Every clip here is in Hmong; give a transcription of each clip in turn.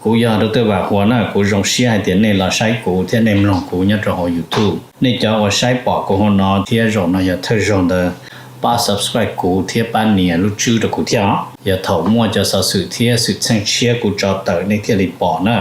Kuv yog Dr. Vam Huas na, kuv zoo siab hais tias nej los saib kuv thiab nej mloog kuv nyob rau hauv YouTube. Nej cov uas saib pom kuv hauv no thiab zaum no yog thawj zaug ntawd, pab subscribe kuv thiab pab nias lub tswb rau kuv thiab os. Yog thaum muaj cov xov xwm thiab xwm txheej tshiab kuv tso tawm nej thiaj li pom na.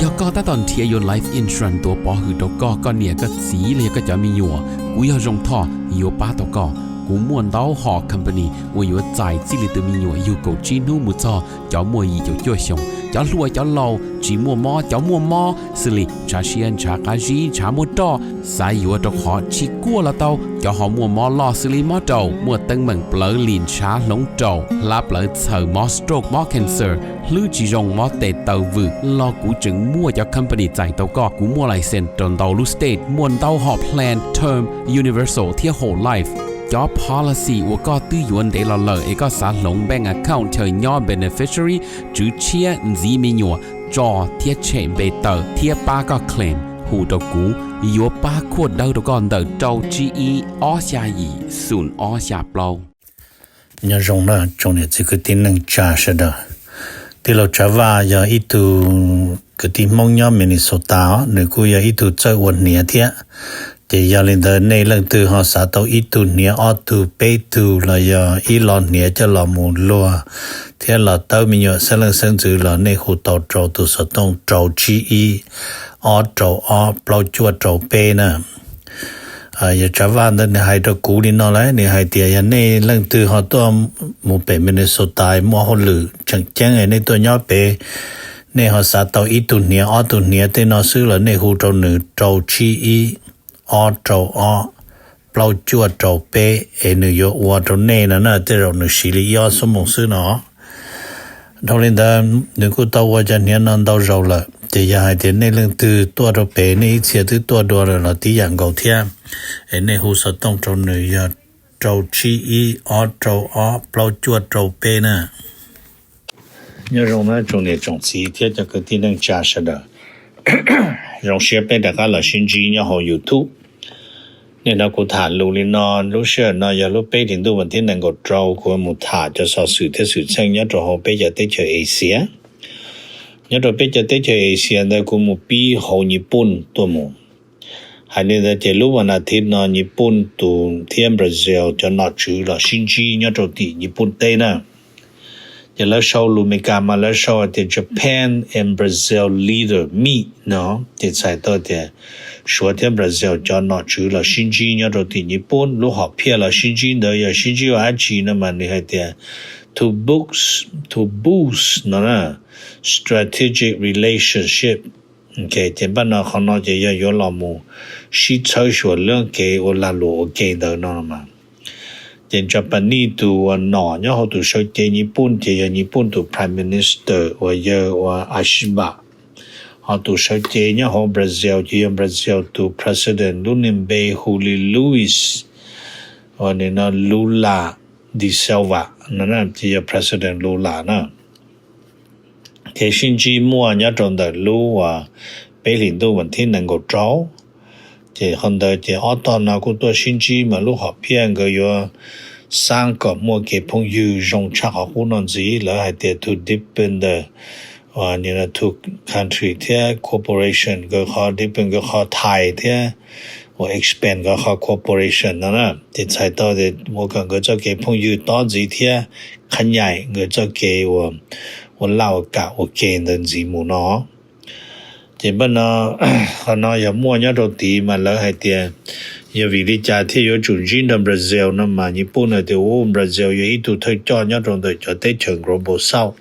Yog koj tab tom nrhiav yuav life insurance tuav pov hwm rau koj, koj niam koj txiv los yog koj cov me nyuam, kuv yog Zoo Thoj yuav pab tau koj. Kuv muaj ntau hom company uas yuav txais txij li tus me nyuam yug kaum tsib hnub mus txog cov muaj yim caum cuaj xyoos, cov hluas cov laus, tsis muaj mob cov muaj mob, xws li ntshav siab ntshav qab zib ntshav muaj roj, xav yuav rau qhov tsis kuaj los tau, cov ho muaj mob loj xws li mob raum, muaj teeb meem plawv lim ntshav hloov raum, hlab plawv txhaws, mob stroke mob cancer, hlwb tsis zoo mob tes taw vwm los kuv tseem muaj cov company txais tau koj. Kuv muaj license rau ntau lub state, muaj ntau hom plan term, universal thiab whole life. Cov policy uas koj twb yuav ntev los lawm es koj xav hloov bank account chaw nyob beneficiary, tswv tshiab, ntxiv me nyuam, tso thiab tshem npe tawm thiab pab koj claim, hu rau kuv, yuav pab khuaj dawb rau koj ntawm rau tsib ib ob xya yim xoom ob xya plaub. Nyob zoo na tsoom niam txiv kwv tij neej tsa sawv daws. Tij laug Tsav Vaj yog ib tug kwv tij Hmoob nyob Minnesota os, nws kuj yog ib tug txawj ua hniav thiab. Ces yog li ntawd nej leej twg ho xav tau ib tug hniav ob tug peb tug los yog ib lo hniav coj los mus luag thiab los tawb me nyuam xeeb leej xeeb ntxwv los nej hu tau rau tus xov tooj rau tsib ib ob rau ob plaub cuaj rau peb na. Yog Tsav Vaj ntawd nws hais rau kuv li no lawm, nws hais tias yog nej leej twg ho tuaj mus pem Minnesota muaj hauj lwm tseem ceeb nej tuaj nyob pem, nej ho xav tau ib tug hniav ob tug hniav tej no xwb los nej hu rau nws rau tsib ib ob rau ob plaub cuaj rau peb es nws yuav ua rau nej no na, tej zaum nws siv li ib ob xuab moos xwb no. Dhau li ntawd nws kuj tau ua cov hniav no ntau zaus lawm, ces yog hais tias nej leej twg tuaj rau pem nej ib txhia twb tuaj dua lawm los tib yam nkaus thiab, es nej hu xov tooj rau nws yog rau tsib ib ob rau ob plaub cuaj rau peb na. Nyob zoo na tsoom niam tsoom txiv thiab cov kwv tij neej tsa sawv daws. Zoo siab peb rov qab los sib ntsib nyob hauv YouTube. Nim no kuv tham lus li no, lub sij hawm no yog lub peb hlis ntuj vas thib nees nkaum rau, kuv mus tham cov xov xwm thiab xwm txheej nyob rau hauv peb cov teb chaws Asia. Nyob rau peb cov teb chaws Asia ntawd kuv mus pib hauv Nyij Pooj tuaj mus. Hais li ntawd ces lub vas nas thiv no Nyij Pooj tus thiab Brazil cov nom tswv los sib ntsib nyob rau tim Nyij Pooj teb na. Ces lawv sau lus Amelikas mas lawv sau tias Japan and Brazil leader meet no, ces txhais tau tias Suav thiab Brazil cov nom tswv los sib ntsib nyob rau tim Nyij Pooj. Lub hom phiaj los sib ntsib ntawd yog sib ntsib ua dab tsi no mas nws hais tias to boost, to boost no na, strategic relationship. Ces npaj no qhov no ces yog yuav los mus sib txhawb xyuas lub kev ua lag luam ua ke ntawd no mas. Ces Japanese tus uas nom nyob hauv tus sawv cev Nyij Pooj ces yog Nyij Pooj tus Prime Minister uas yawg uas Ashiba. Ho tus sawv cev nyob hauv Brazil ces yog Brazil tus President lub niag npe hu li Luis, uas nim no Lula da Silva, ces yog President Lula na. Ces sib ntsib muaj nyob rau ntawm lub uas peb hlis ntuj vas thib nees nkaum rau. Ces qhov ntawd ces ob tog no kuj tuaj sib ntsib mas lub hom phiaj nkawd yuav xaab kom muaj kev phooj ywg zoo tshaj qhov qub no ntxiv. Lawv hais tias to deepen the two country thiab cooperation, nkawd qhov deepen nkawd qhov ties thiab uas expand nkawd qhov cooperation no na. Ces txhais tau tias ua kom nkawd txoj kev phooj ywg tob ntxiv thiab qhab nyaim nkawd txoj kev ua laj ua kam ua ke ntawd ntxiv mus no. Ces npaj no, qhov no yog muaj nyob rau tid mas lawv hais tias yog vim li cas thiaj yuav tsum ntsib nrog Brazil no mas Nyij Pooj hais tias u Brazil yog ib tug thawj coj nyob rau ntawm cov teb chaws Global South.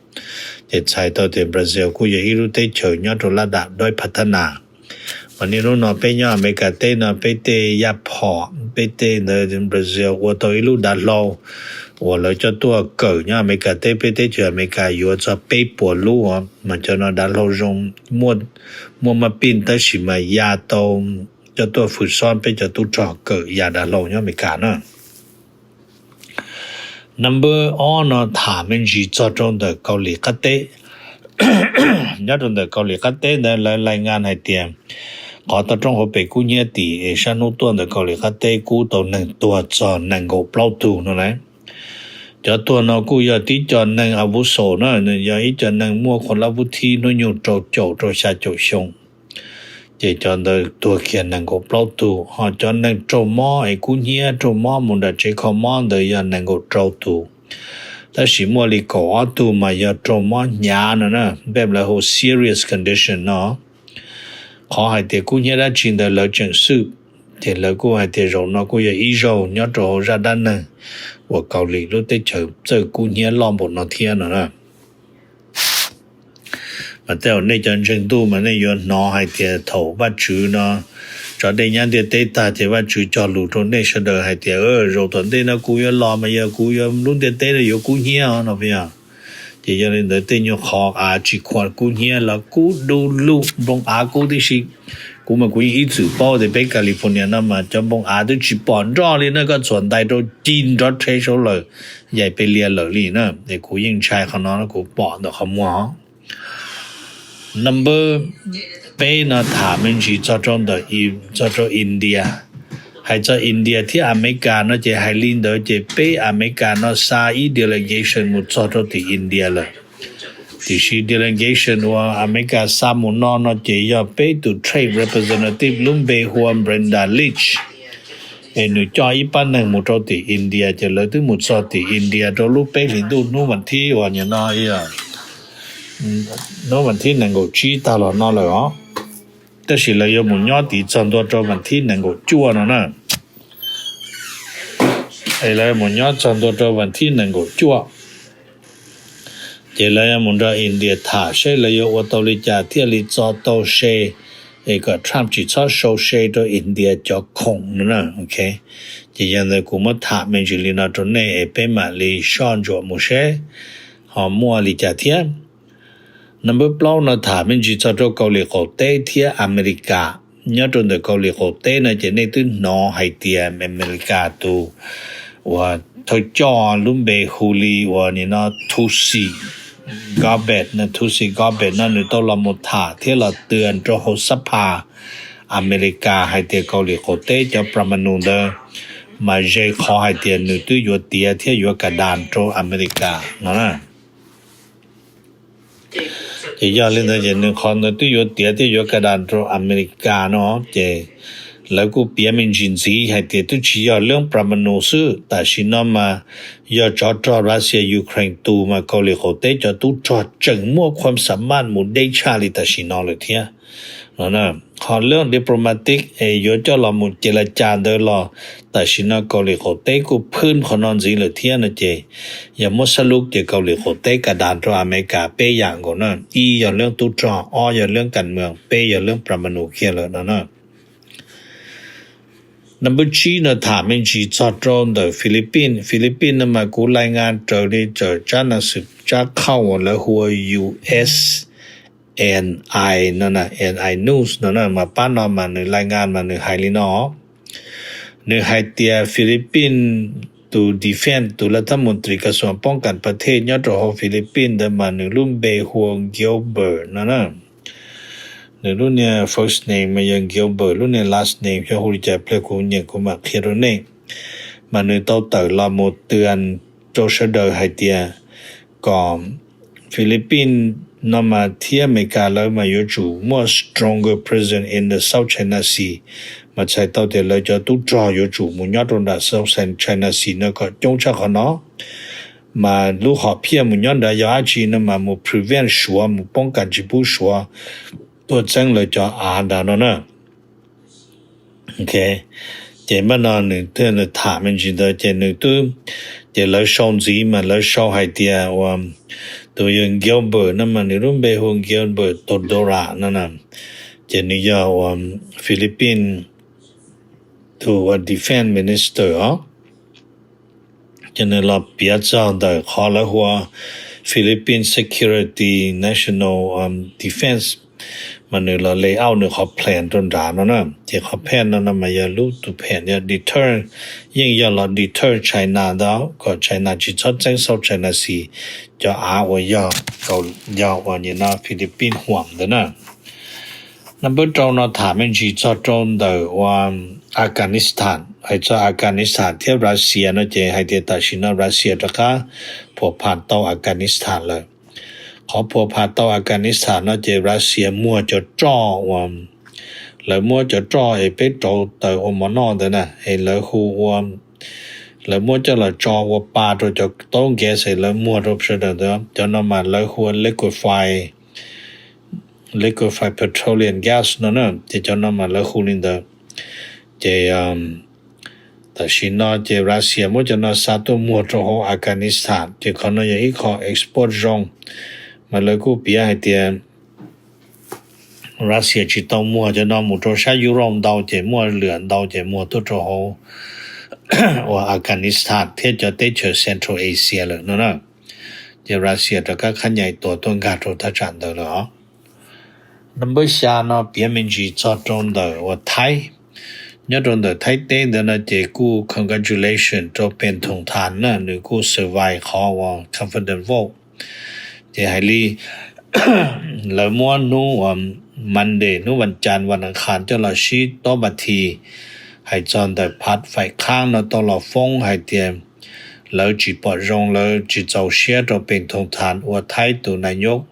Ces txhais tau tias Brazil kuj yog ib lub teb chaws nyob rau lab dam doib phav thab nas. Mas niaj hnub no peb nyob Amelikas teb no peb tej yaj phom peb tej ntawd Brazil ua tau ib lub dav hlau uas lawv coj tuaj kawm nyob Amelikas teb, peb teb chaws Amelikas yuav txog peb puas lub, mas cov no dav hlau zoo, muaj maj pij tab sis mas ya tau coj tuaj fwm xob peb cov tub rog kawm ya dav hlau nyob Amelikas na. Number ob no tham me ntsis txog rau ntawm Kaus Lim qab teb. Nyob rau ntawm Kaus Lim qab teb ntawd lawv lais ngan hais tias qhov toj roob hauv pes kub hnyiab tim es sab hnub tuaj ntawm Kaus Lim qab teb kub tau neeg tuag txog nees nkaum plaub tug no na. Cov tuag no kuj yog tib co neeg abuso na, nws yog ib co neeg muaj khuam lab vub thib hnub nyoog rau caum rau xya caum xyoo. Ces cov ntawd tuag kiag nees nkaum plaub tug, ho cov neeg raug mob es kub hnyiab raug mob mus nram tsev kho mob ntawd yog nees nkaum rau tus. Tab sis muaj li kaum ob tug mas yog raug mob hnyav no na, npej lawv hu serious condition no. Qhov hais tias kub hnyiab dab tsi ntawd lawv tseem xwb, ces lawv kuj hais tias zaum no kuj yog ib zaug nyob rau hauv zaj dab neeg uas Kaus Lim lub teb chaws txawj kub hnyiab loj npaum no thiab no na. Mas tej zaum nej cov ntseeg ntuj mas nej yuav hnov hais tias thaum Vajtswv no tso dej nyab ntiaj teb tag ces Vajtswv cog lus rau nej sawv daws hais tias zaum tom ntej no kuv yuav los mas yog kuv yuav lub ntiaj teb no yuav kub hnyiab no yog. Ces yog li ntawd tej nyuag qhov av tsis khuam kub hnyiab los kub du lug, npoo av kub tib si. Kuv mas kuv yeej ib txwm paub tias peb California no mas cov npoo av twb tsis pom nroj li na, koj txhuam ntais rau ci nrov rhe saud lawm, yaim pes lias lawm li na. Es kuv yeej ntshai qhov no, kuv pom ntawm qhov muag. Number peb no tham me ntsis txog rau ntawm, txog rau India. Hais txog India thiab Amelikas no ces hais li ntawd ces peb Amelikas no xa ib delegation mus txog rau tim India lawm. Tiam sis delegation uas Amelikas xa mus no no ces yog peb tus trade representative lub npe hu ua Brenda Leach. Es nws coj ib pab neeg mus rau tim India ces lawv twb mus txog tim India rau lub peb hlis ntuj hnub vas thib uas nim no, hnub vas thib nees nkaum tsib tag los no lawm os. Tab sis lawv yuav mus nyob tid txog ntua rau vas thib nees nkaum cuaj no na. Es lawv mus nyob txog ntua rau vas thib nees nkaum cuaj, ces lawv yuav mus nrog India tham seb lawv yuav ua tau li cas thiaj li txo tau se, es kom Trump tsis txhob sau se rau India cov khoom no na. Ces yog ntawd kuv muab tham me ntsis li no rau nej es peb mam li soj ntsuam mus seb ho muaj li cas thiab. Number plaub no tham me ntsis txog rau Kaus Lim qaum teb thiab Amelikas. Nyob rau ntawm Kaus Lim qaum teb no ces nej twb hnov hais tias Amelikas tus uas thawj coj lub npe hu li uas nim no Tulsi Gabbard, Tulsi Gabbard no nws tau los mus tham thiab los tw rau hauv sab phas Amelikas hais tias Kaus Lim qaum teb cov pramanu ntawd mas ze qhov hais tias nws twb yuav tiav thiab yuav ka das rau Amelikas no na. Ces yog li ntawd ces nws qhov ntawd twb yuav tiav thiab yuav ka das rau Amelikas no ces lawv kuj piav me ntsis ntxiv hais tias twb tsis yog lub pramanu xwb, tam sim no mas yog tsov rog Russia Ukraine tus mas Kaus Lim qaum teb cov tub rog tseem muaj khuam xa maj mus deb tshaj li tam sim no lawm thiab. Qhov lub diplomatic es yuav coj los mus ces la cas ntawd los tam sim no Kaus Lim qaum teb kuj phwb qhov no ntxiv lawm thiab no ces yog muab sab lub ces Kaus Lim qaum teb ka das rau Amelikas peb yam nkaus na, ib yog lub tub rog, ob yog lub kas mws, peb yog lub pramanu kiag lawm no na. Number tsib no tham me ntsis txog rau ntawm Philippines. Philippines no mas kuv lai ngas raws li tsab nas xwm tsab khauj uas lawv hu ua U S N I no, N I News no na, mas pab no mas nws lai ngas mas nws hais li no. Nws hais tias Philippines tus defense, tus laj thab mus tris kas xuam poob kas pas thej nyob rau hauv Philippines ntawd mas nws lub npe hu ua Gilbert no na. Nws lub niag first name mas yog Gilbert, lub niag last name xyov hu li cas pliag kuv nyeem kuv mam qhia rau nej. Mas nws tau tawm los mus tw rau sawv daws hais tias kom Philippines no mas thiab Amelikas lawv mas yuav tsum muaj stronger presence in the South China Sea, mas txhais tau tias lawv cov tub rog yuav tsum mus nyob rau nram South China Sea no kom coob tshaj qhov no. Mas lub hom phiaj mus nyob nrad yog dab tsi no mas mus prevent Suav, mus poob kas tsis pub Suav tuaj txeeb lawv cov av nrad no na. Ces npaj no nws thiaj tham me ntsis ntawd ces nws twb, ces lawv sau ntxiv mas lawv sau hais tias uas tus yog Gilbert no mas nws lub npe hu Gilbert Todora no na. Ces nws yog uas Philippines tus uas defense minister os. Ces nws los piav txog ntawm qhov lawv hu ua Philippine Security National Defense, mas nws los lay out nws qhov plan rau nrad no na. Ces qhov plan no no mas yog lub tus plan yog deter, yeej yog los deter China ntawd kom China tsis txhob txeeb South China Sea cov av uas yog, yog uas nim no Philippines huam ntawd na. Nab npawb rau no tham me ntsis txog rau ntawm ua Afghanistan. Hais txog Afghanistan thiab Russia no ces hais tias tam sim no Russia rov qab phua phas tau Afghanistan lawm. Qhov phua phas tau Afghanistan no ces Russia muag cov roj ua, lawv muab cov roj es peb rauv taws ua mov noj ntawd na es lawv hu ua, lawv muab coj los tso ua pa rau cov taub gas es lawv muag rau sawv daws ntawd, cov no mas lawv hu ua liquefied, liquefied petroleum gas no na, ces cov no mas lawv hu li ntawd. Ces tam sim no ces Russia muab cov no xa tuaj muag rau hauv Afghanistan, ces qhov no yog ib qho export zoo, mas lawv kuj piav hais tias Russia tsis tau muag cov no mus rau sab Europe ntau, ces muaj lwam ntau ces muag tuaj rau hauv ua Afghanistan thiab cov teb chaws Central Asia lawm no na. Ces Russia rov qab qhab nyaim tuaj tuaj nkag rau thaj tsam ntawd lawm os. Nab npawb xya no piav me ntsis txog rau ntawm ua Thaib. Nyob rau ntawm Thaib teb ntawd no ces kuj congratulation rau Pem Thoom Tham na, nws kuj survive qhov ua confidence vote. Ces hais li lawv muab hnub ua Monday, hnub vas cas vas nas khas coj los sib tob pas thi hais txog ntawm phav faim khaab no tau los foob hais tias lawv tsis pom zoo, lawv tsis txaus siab rau Pem Thoom Tham ua Thaib tus nas nyob,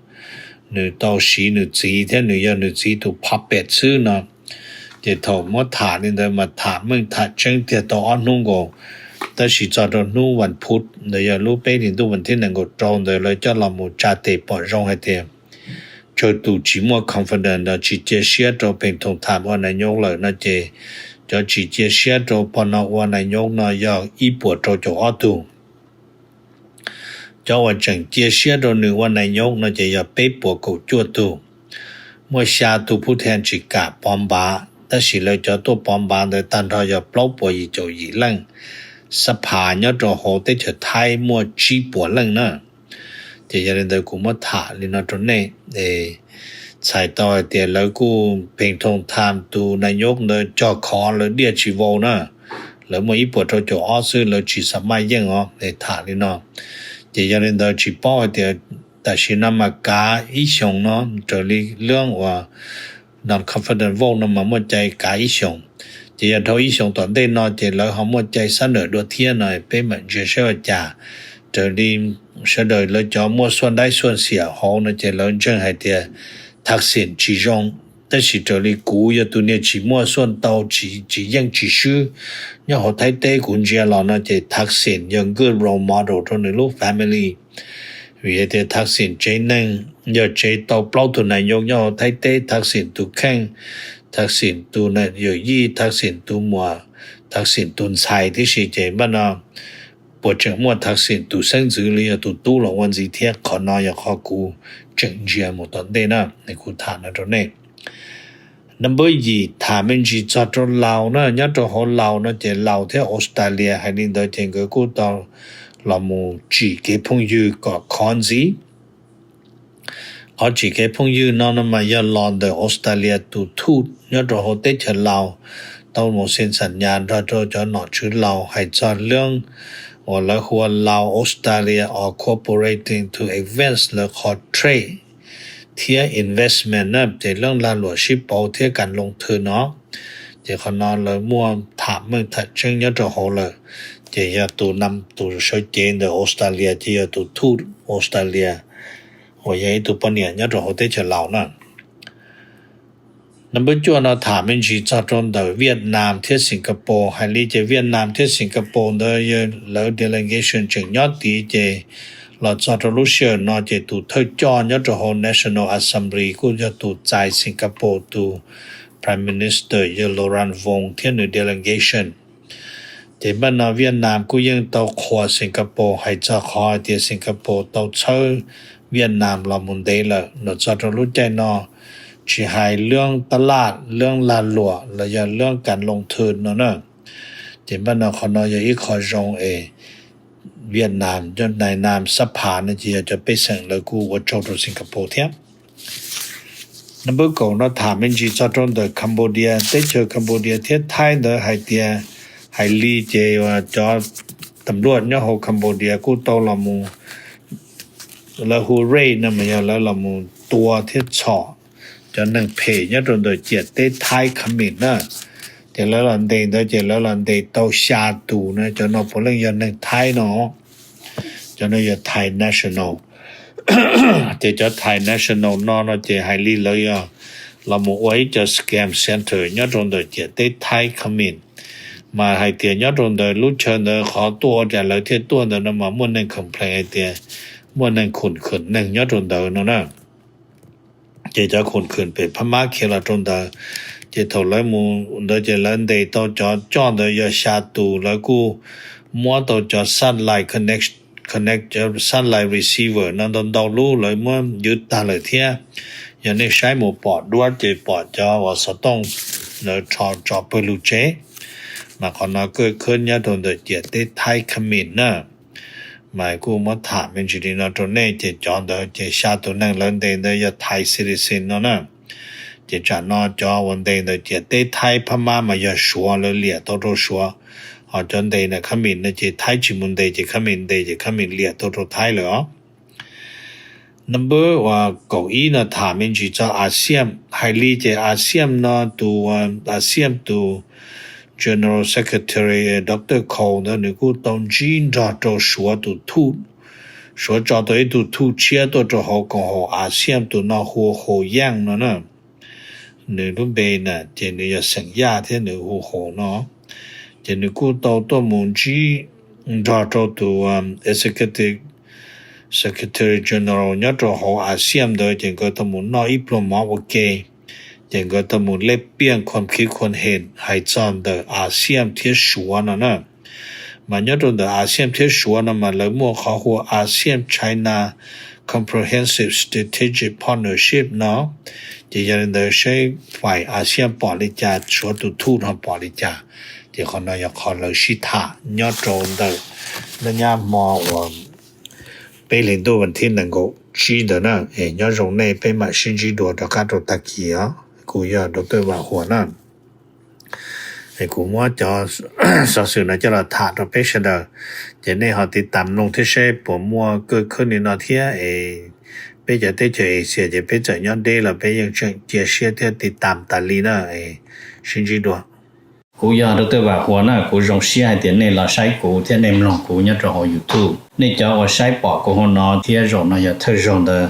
nws tau siv nws txiv thiab nws yog nws txiv tus puppet xwb no. Ces thaum muab tham li ntawd mas tham meej tham tseeb tiag tau ob hnub nkaus, tab sis txog rau hnub vas phuv ntawd yog lub peb hlis ntuj vas thib nees nkaum rau ntawd lawv coj los mus tsa tes pom zoo hais tias tsawg tus tsis muaj confidence los tsis cia siab rau Pem Thoom Tham ua nas nyob lawm no ces cov tsis cia siab rau pog no ua nas nyob no yog ib puas rau caum ob tug. Cov uas tseem cia siab rau nws ua nas nyob no ces yog peb puas kaum cuaj tug. Muaj xya tus phub thia tsis kam pov npav, tab sis lawv cov tuaj pov npav ntawd tag nrho yog plaub puas yim caum yim leej. Xab phav nyob rau hauv teb chaws Thaib muaj tsib puas leej na. Ces yog li ntawd kuv muab tham li no rau nej, txhais tau hais tias lawv kuj Pem Thoom Tham tus nas nyob ntawd cog khov lawv diaj tsis vau na. Lawv muaj ib puas rau caum ob xwb, lawv tsis xa maj yeej os, tham li no. Ces yog li ntawd tsis paub hais tias tam sim no mas kav ib xyoos no raws li lub uas non-confidence vote no mas muaj cai kav ib xyoos. Ces yog dhau ib xyoos tom ntej no ces lawv ho muaj cai xab nawm dua thiab no, peb mam ntsia saib ua cas. Raws li sawv daws lawv cov muaj xuaj daib xuaj xiam hauv no ces lawv ntseeg hais tias Thaksin tsis zoo. Tab sis raws li kuv yog tus niag tsis muaj xuaj tau, tsis yeej tsis swb nyob hauv Thaib teb, kuv ntsia los no ces Thaksin yog good role model rau nws lub family. Vim hais tias Thaksin tsev neeg yog tsev tau plaub tug nas nyob nyob hauv Thaib teb, Thaksin tus kheej, Thaksin tus yawm yij, Thaksin tus muam, Thaksin tus ntxhais tib si, ces npaj no puas tseem muaj Thaksin tus xeeb ntxwv li yog tus tub los ua ntxiv thiab. Qhov no yog qhov kuv tseem ntsia mus tom ntej na, kuv tham no rau nej. Nab npawb yim tham me ntsis txog rau Laus na. Nyob rau hauv Laus no ces Laus thiab Australia hais li ntawd ces nkawd kuj tau los mus tsim kev phooj ywg kom khov ntxiv. Qhov tsim kev phooj ywg no no mas yog los ntawm Australia tus thuj nyob rau hauv teb chaws Laus tau mus xees xam nyas nrog rau cov nom tswv Laus hais txog lub uas lawv hu ua Laos Australia or cooperating to advance lawv qhov trade thiab investment na, ces lub lag luam sib pauv thiab kas loo thwm no. Ces qhov no lawv muaj tham meej tham tseeb nyob rau hauv lawm. Ces yog tus nam tus sawv cev ntawm Australia ces yog tus thuj Australia uas yog ib tug poj niam nyob rau hauv teb chaws Laus na. Nab npawb cuaj no tham me ntsis txog rau ntawm Vietnam thiab Singapore. Hais li ces Vietnam thiab Singapore ntawd yog lawv delegation tseem nyob tid, ces los txog rau lub sij hawm no ces tus thawj coj nyob rau hauv National Assembly kuj yog tus txais Singapore tus Prime Minister yog Laurent Vong thiab nws delegation. Ces npaj no Vietnam kuj yeej tau qhuas Singapore hais txog qhov hais tias Singapore tau txhawb Vietnam los mus ntev lawm. Los txog rau lub caij no tsis hais lub tab laj, lub lag luam los yog lub kas loo thwm no na. Ces npaj no qhov no yog ib qho zoo es Vietnam cov nais nas xab phas no ces yog cov pej xeem lawv kuj ua tsaug rau Singapore thiab. Nab npawb kaum no tham me ntsis txog rau ntawm Cambodia. Teb chaws Cambodia thiab Thaib ntawd hais tias hais li ces cov tam luaj nyob hauv Cambodia kuj tau los mus, lawv hu raid no mas yog lawv los mus tua thiab txhom cov neeg phem nyob rau ntawm ciam teb Thaib Khab Mim na. Ces lawv los ntes ntawd ces lawv los ntes tau xya tus na, cov no puav leej yog neeg Thaib no. Cov no yog Thai national. Ces cov Thai national no no ces hais li lawv yog los mus ua ib co scam center nyob rau ntawm ciam teb Thaib Khab Mim. Mas hais tias nyob rau ntawd lub chaw ntawd qhov tuaj ua cas lawv thiaj tuaj ntawd no mas muaj neeg complain hais tias muaj neeg khum khwm neeg nyob rau ntawd no na. Ces cov khum khwm pem Phab Mab khiav los rau ntawd, ces thaum lawv mus ntawd ces lawv ntes tau cov coj ntawd yog xya tus, lawv kuj muab tau cov satellite connect, connect satellite receiver no ntau ntau lub lawv muab ywj tag lawm thiab. Yog nej saib mus pom duab ces pom cov uas xov tooj lawv tso pawg lug tsev. Mas qhov no kaj khab nyob rau ntawm ciam teb Thaib Khab Mim na. Mas kuj muab tham me ntsis li no rau nej, ces cov ntawd ces xya tus neeg lawv ntes ntawd yog Thai citizen no na. Ces tsam no cov uas ntes ntawm ciam teb Thaib Phab Mab mas yog Suav, lawv liam tau rau Suav. Ho cov ntes ntawm Khab Mim no ces Thaib tsis mus ntes, ces Khab Mim ntes ces Khab Mim liam tau rau Thaib lawm os. Number uas kaum ib no tham me ntsis txog ASEAN. Hais li ces ASEAN no tus, ASEAN tus General Secretary Doctor Kho ntawd nws kuj tau ntsib nrog rau Suav tus thuj, Suav tso tau ib tug thuj tshiab tuaj rau hauv koom haum ASEAN, tus no hu ua Hou Yang no na. Nws lub npe na ces nws yog xeem Yaj thiab nws hu Hou no. Ces nws kuj tau tuaj mus ntsib nrog rau tus Executive Secretary General nyob rau hauv ASEAN ntawd, ces nkawd tau mus noj ib pluag mov ua ke. Ces nkawd tau mus lej piaj khuam khiv khuam hem hais txog ntawm ASEAN thiab Suav no na. Mas nyob rau ntawm ASEAN thiab Suav no mas lawv muaj qhov hu ua ASEAN China Comprehensive Strategic Partnership no. Ces yog li ntawd seb faim ASEAN pom li cas, Suav tus thuj no pom li cas. Ces qhov no yog qhov lawv sib tham nyob rau ntawm lub nyab hmo uas peb hlis ntuj vas thib nees nkaum tsib ntawd na. Es nyob zoo nej, peb mam sib ntsib dua rov qab rau tag kis os. Kuv yog Doctor Vam Huas na. Es kuv muab cov xov xwm no coj los tham rau peb sawv daws, ces nej ho tiv tam mloog thiab seb puas muaj kaj khab li no thiab. Es peb cov teb chaws Asia ces peb txawm nyob deb los peb yeej tseem cia siab thiab tiv tam tas li na. Es sib ntsib dua. Kuv yog Doctor Vam Huas na, kuv zoo siab hais tias nej los saib kuv thiab nej mloog kuv nyob rau hauv YouTube. Nej cov uas saib pom kuv hauv no thiab zaum no yog thawj zaug ntawd,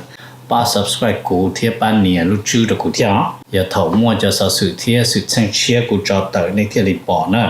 pab subscribe kuv thiab pab nias lub tswb rau kuv thiab os. Yog thaum muaj cov xov xwm thiab xwm txheej tshiab kuv tso tawm nej thiaj li pom na.